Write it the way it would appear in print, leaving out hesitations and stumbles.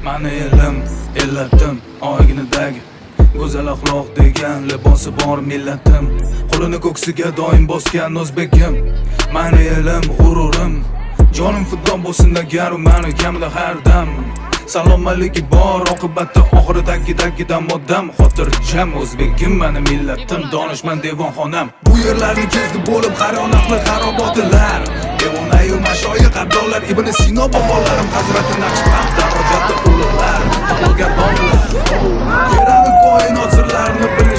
Mani elim, ellatim, oyginidagi go'zal axloq degan libosi bor millatim, qo'lini ko'ksiga doim bosgan o'zbekim. Mani elim, g'ururim, jonim fido bo'lsin agar mani kamida har dam salomatligi bor, oqibatda oxiridagi odam xotirjam. O'zbegim, mani millatim, donishmand devonxonam. Bu yerlarni kezdi bo'lib hayron ahli xarobotilar, devonayu mashoyix, abdollar, Ibn Sino bobolarim, Hazrati Naqshband darajati ulug'lar, gardonlar, terani koinot sirlarini.